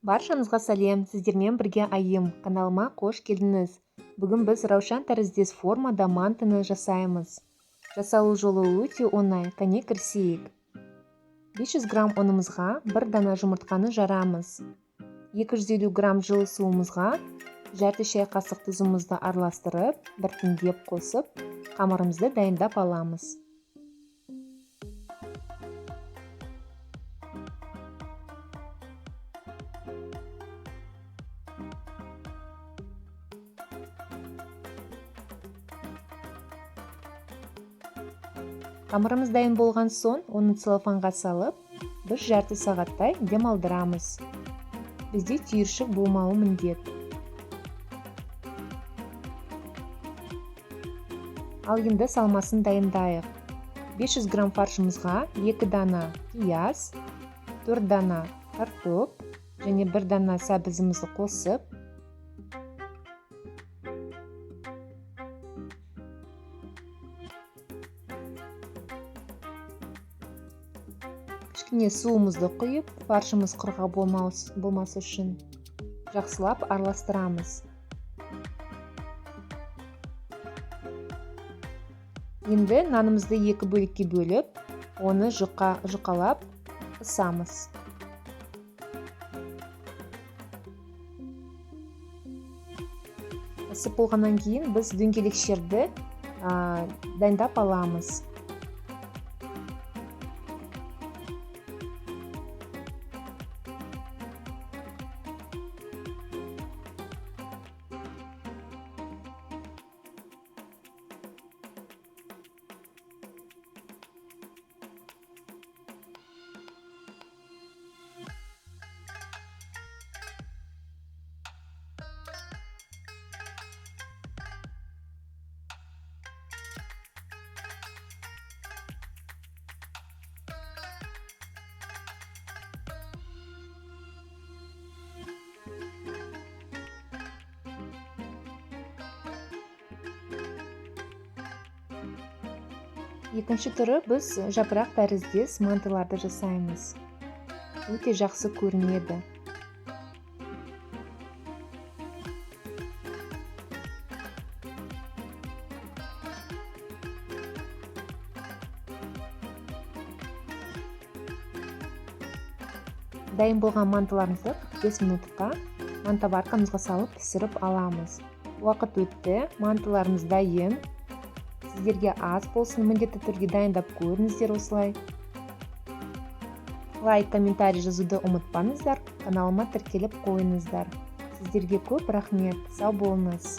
Баршаңызға сәлем, сіздермен бірге Айым. Каналыма қош келдіңіз. Бүгін біз раушан тәріздес формада мантыны жасаймыз. Жасалу жолы өте оңай, кәне кірісейік. 500 грамм ұнымызға 1 дана жұмыртқаны жарамыз. 250 грамм жылы суымызға жарты шай қасық тұзымызды араластырып, біртіндеп қосып, қамырымызды дайындап аламыз. Қамырымыз дайын болған соң, оны целлофанға салып, бір жарты сағаттай демалдырамыз. Бізде түйіршік болмауы міндет. Ал енді салмасын дайындайық. 500 грамм фаршымызға 2 дана пияз, 4 дана картоп және 1 дана сәбізімізді қосып, кішкене суымызды құйып, фаршымыз құрғақ болмас үшін жақсылап араластырамыз. Енді нанымызды екі бөлікке бөліп, оны жұқалап ысамыз. Ысып болғаннан кейін біз дөңгелекшерді дайындап аламыз. Екінші түрі біз жапырақ тәріздес мантыларды жасаймыз. Өте жақсы көрінеді. Дайын болған мантыларымызды 45 минутқа мантоваркамызға салып пісіріп аламыз. Уақыт өтті, мантыларымыз дайын. Сіздерге ас болсын, міндетті түрде дайындап көріңіздер осылай. Лайк, комментарий жазуды ұмытпаңыздар, каналыма тіркеліп қойыңыздар. Сіздерге көп рахмет, сау болыңыз.